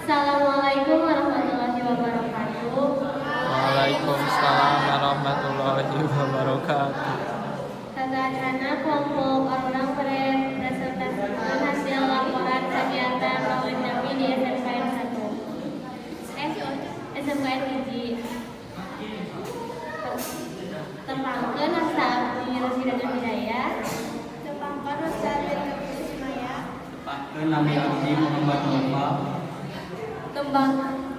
Assalamualaikum warahmatullahi wabarakatuh. Waalaikumsalam warahmatullahi wabarakatuh. Sateuacanna kelompok urang presentasikan hasil laporan kegiatan Maulid Nabi di SMKN 1. Eh, SMKN 1. Tepangkeun, wasta abdi Rosidatul Hidayah. Tepangkeun, wasta abdi Kusmaya. Tepangkeun, nami abdi Muhammad Nova.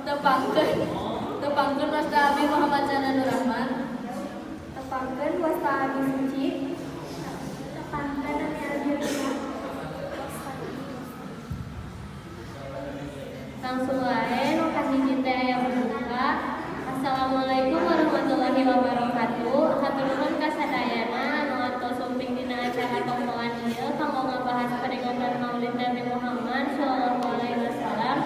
Tepangkeun, wasta abdi Muhammad Chana Nurrahman. Tepangkeun, wasta abdi Suci. Tepangkeun, nami abdi Rina. Langsung wae, nu kahiji teh aya pembuka. Assalamualaikum warahmatullahi wabarakatuh. Hatur nuhun ka sadayana anu atos sumping dina acara tompoan ieu kanggo ngabahas peringatan Maulid Nabi Muhammad sallallahu alaihi wasallam.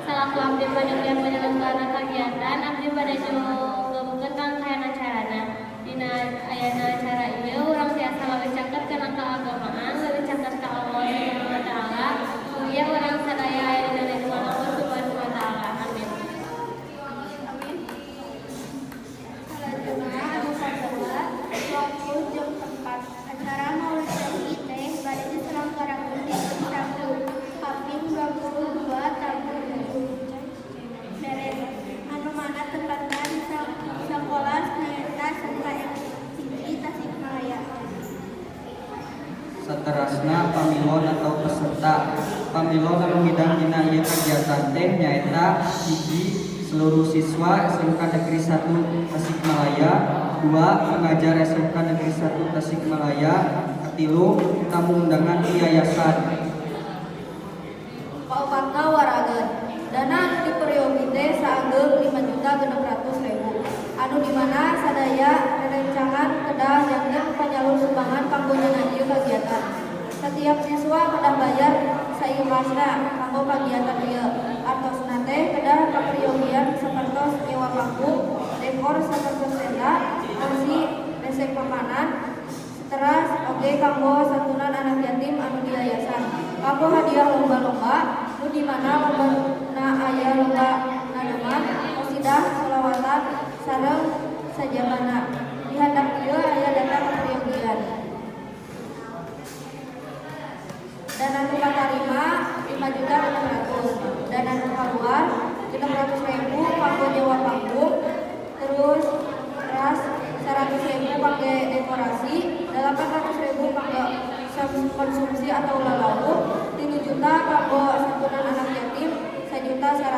Salaku abdi panitia penyelenggara kegiatan, abdi bade nyungkeumkeun rangkaian acarana. Dina ayana acara ieu urang tiasa leuwih caket kana keagamaan, leuwih caket ka Allah Subhanahu wa Taala. Mugia urang sadaya aya dina lindungan Allah Subhanahu wa Taala. Amin. Amin. Salajengna anu kadua, waktu jeung tempat. Acara Maulid Nabi teh bade diselenggarakeun dinten Sabtu, kaping 22 taun 7 Meren. Anu mana tempatna di sakola, nyaeta SMKN 1 Tasikmalaya. Saterasna pamilon atau peserta. Pamilon anu midang dina ieu kegiatan teh nyaeta hiji, seluruh siswa SMK Negeri 1 Tasikmalaya, dua, pengajar SMK Negeri 1 Tasikmalaya, katilu, tamu undangan yayasan. Kaopatna, warageun. Dana anu diperyogi teh saageng 5.600.000. Anu dimana sadaya rerencangan kedah janten panyalur sumbangan kanggo nyana ieu kagiatan. Setiap siswa kedah bayar saikhlasna kanggo kagiatan ieu. Artosna teh kedah kaperyogian sapertos nyewa panggung, dekor sapertos tenda, kursi, resep makanan, teras oge kanggo santunan anak yatim anu di yayasan. Kanggo hadiah lomba-lomba, nu di mana lombana aya lomba nademan, qasidah, sholawatan, sareng sajabana. Di handap ieu aya data kaperyogian. Dana nu katarima 5 juta 600, dana nu kaluar 600.000 kanggo nyewa panggung, terus teras 100.000 kangge dekorasi, 800.000 kanggo konsumsi atau lalauh, 3 juta kanggo santunan anak yatim, 1 juta 100.